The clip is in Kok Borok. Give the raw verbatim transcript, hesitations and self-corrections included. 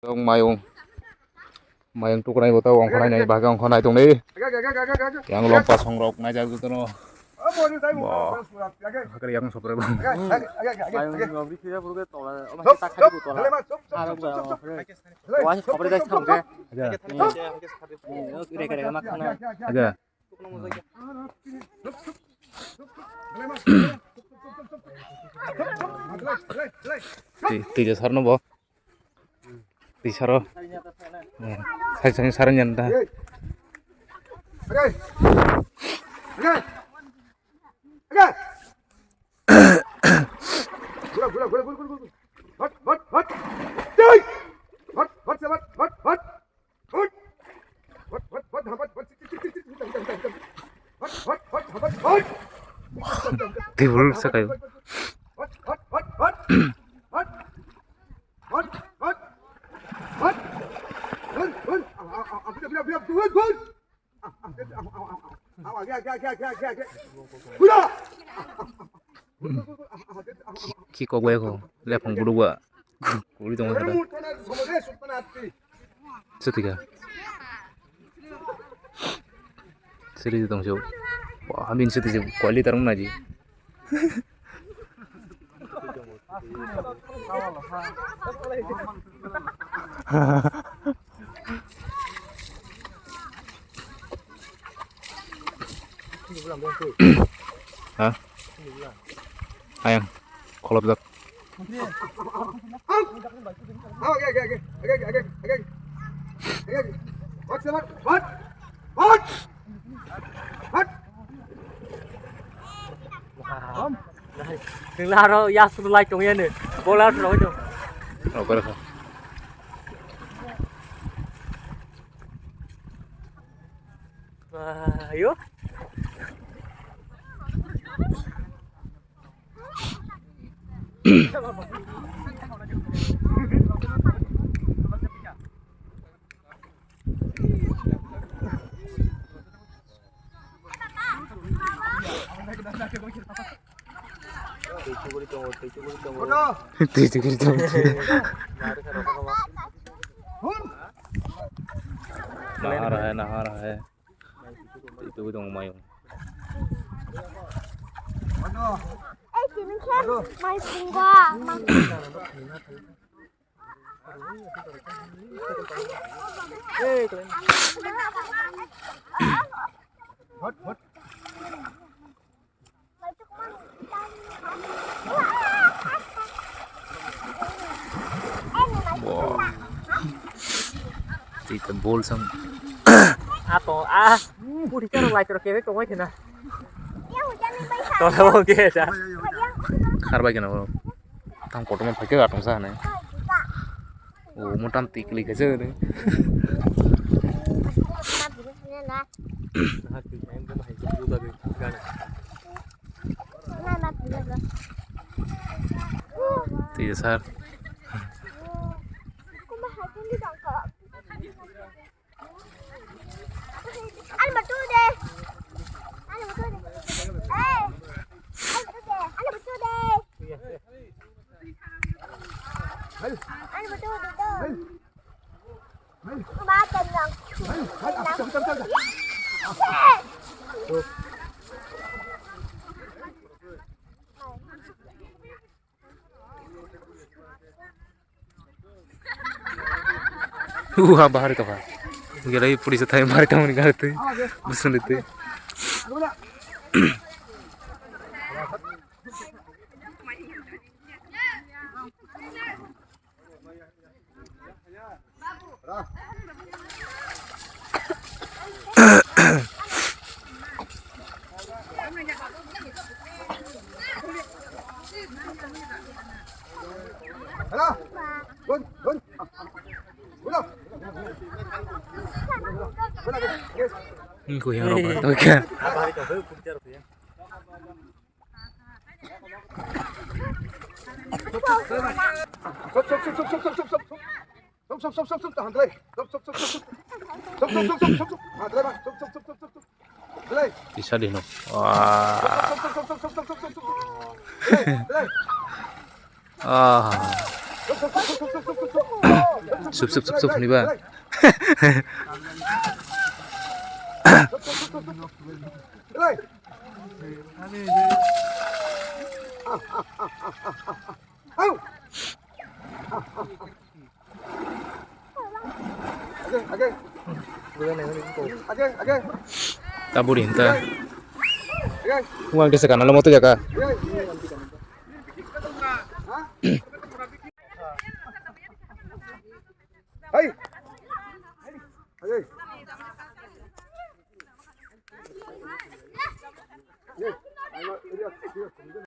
Tong mayung. Mayung tuknai bo tei ongkhornai nai bagwi ongkhornai tongdi. Yang lompa songrok naijak jotono. Bo. Hakhe yang sopre bo. Mayung ni obri phira phuru khe tola, omo khe tak khadi bo tola. Aro bo, wah, sopre dai samke. Aja. Rega rega ma khana. Aja. Twi, twi je sarno bo. Twi saro. Eh, sai sai saro nyan da. Hot, hot, hot. Jai! Hot, hot, hot, hot, hot. Table sa kayo. Khi kok bai kho, lephang buduk ba. Kuri tong khe. Sutika. Siri tong sio. Wah, amin siti sio. Kuali tarung naji. Ha? Ayang, kholopjak. Chwng la aro yasru lai tong yani. Bowler rok tong. Rok rok. Ayo. Twi chukuri tongo, twi chukuri tongo. Twi chukuri tongo. Naha raha hai, naha raha hai. Twi chukuri tongo mayung. Eh, sini kan, mai sungga, mai. Tita bol sang. Ato, ah, puri karo lai karo kebe tongoi thina. Tola bo ke ta. Khar bai kena bro. Tang kotorma phaikhe gatong sa hwnwi. O motam tikli khe se hwnwi. Twi sar. Alma tu de. Alma tu de. Eh. Alma tu de. Alma tu de. Alma tu de. Ba tenang. Uha bahari tokha. Gelai puri se thai bahari tamani gari twi. Busun twi. Ni ko yang rok to kya? Stop, stop, stop, stop, stop, stop, stop. Stop, stop, stop, stop, stop, tahan dulu. Stop, stop, stop, stop, stop. Stop, stop, stop, stop, stop, stop. Tahan dulu, Bang. Stop, stop, stop, stop, stop, stop. Dulu. Bisa di no. Wah. Stop, stop, stop, stop, stop, stop, stop. Dulu, dulu. Ah. Stop, stop, stop, stop, stop, stop, stop. Sup, sup, sup, sup, hwnwi ba. Taburi hinta. Uang desa kana lo moto jaka. Hai.